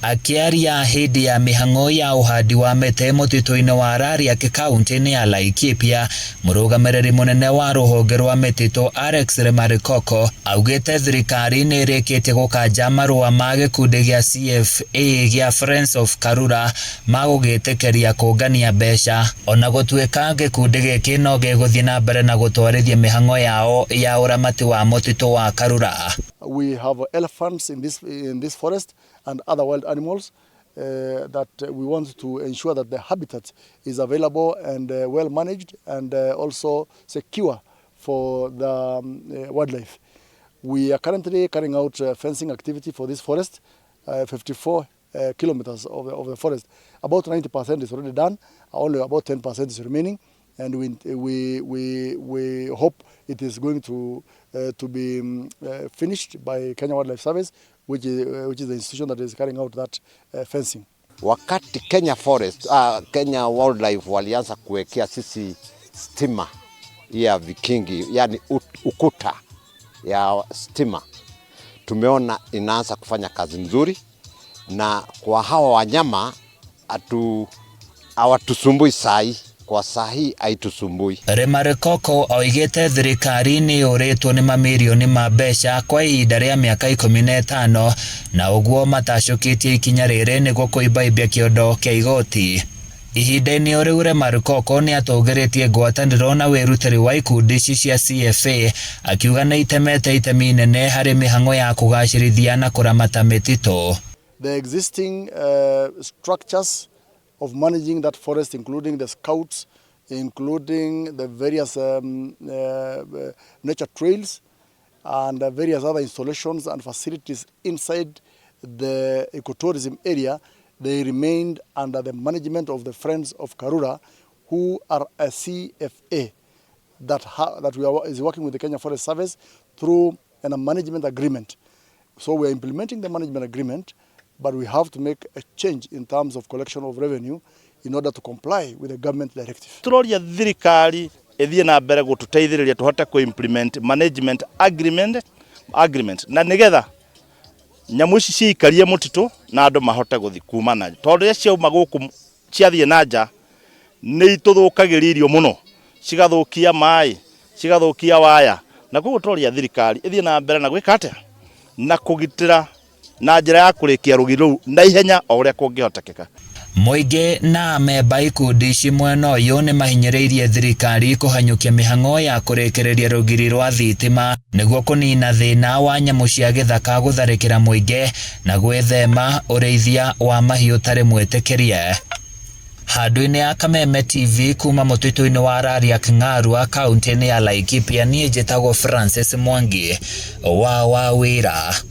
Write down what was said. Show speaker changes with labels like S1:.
S1: Akĩaria hĩndĩ ya mĩhang'o ya ũhandi wa mĩtĩ mũtitũ-inĩ wa Rariak kaunti-inĩ ya Laikipia, mũrũgamĩrĩri mũnene wa rũhonge rwa mĩtitũ Alex Lemarikoko augĩte thirikari nĩ ĩrĩkĩtie gũkanja marũa ma gĩkundi gĩa CFA gĩa Friends of Karura ma gũgĩtĩkĩria kũngania mbeca ona gũtuĩka gĩkundi gĩkĩ no gĩgũthiĩ na mbere na gũtwarithia mĩhang'o yao ya ũramati wa mũtitũ wa Karura.
S2: We have elephants in this forest and other wild animals that we want to ensure that the habitat is available and well managed and also secure for the wildlife. We are currently carrying out fencing activity for this forest, 54 kilometers of the forest. About 90% is already done, only about 10% is remaining, and we hope it is going to be finished by Kenya Wildlife Service, which is the institution that is carrying out that fencing.
S3: Wakati Kenya Wildlife walianza kuwekea sisi stima ya vikingi, yani ukuta ya stima, tumeona inaanza kufanya kazi nzuri, na kwa hawa wanyama hawatusumbui sai, kwa saa hii haitusumbui.
S1: Lemarikoko oigĩte thirikari nĩ yũrĩtwo nĩ mamirioni ma mbeca kwa ihinda rĩa mĩaka 15 na ũguo matacũkĩtie ikinya rĩrĩ nĩguo kũimbaimbia kĩondo kĩa igoti. Ihinda-inĩ o rĩu Lemarikoko nĩ atũgĩrĩtie ngwatanĩro na wĩrutĩri wa ikundi ici cia CFA akiuga nĩ itemete itemi inene harĩ mĩhang'o ya kũgacĩrithia na kũramata mĩtitũ.
S2: The existing structures of managing that forest, including the scouts, including the various nature trails, and various other installations and facilities inside the ecotourism area, they remained under the management of the Friends of Karura, who are a CFA that is working with the Kenya Forest Service through a management agreement. So we are implementing the management agreement, but we have to make a change in terms of collection of revenue in order to comply with the government directive.
S4: Turoria thirikari ĩthiĩ na mbere gũtũteithĩrĩria tũhote kũ implement management agreement na nĩgetha nyamũ ici ciikarie mũtitũ na andũ mahote gũthi kuma na tondũ rĩrĩa ciauma gũkũ ciathiĩ na nja nĩ itũthũkagĩria irio mũno, cigathũkia maĩ, cigathũkia waya, na koguo tũroria thirikari ĩthiĩ na mbere na gwĩka atĩa na kũgitĩra na njĩra ya kũrĩkia rũgiri rũu na ihenya o ũrĩa kũngĩhotekeka.
S1: Mũingĩ na amemba ikundi ici mwena ũyũ nĩ mahinyĩrĩirie thirikari kũhanyũkia mĩhang'o ya kũrĩkĩrĩria rũgiri rwa thitima nĩguo kũnina thĩna wa nyamũ cia gĩthaka gũtharĩkĩra mũingĩ na gwĩthema ũrĩithia wa mahiũ ũtarĩ mwĩtĩkĩrie. Handũ-inĩ ya Kameme TV kuma mũtitũ-inĩ wa Rariak Ng'arua kaunti-inĩ ya Laikipia, niĩ njĩtagwo Francis Mwangi wa Wawĩra.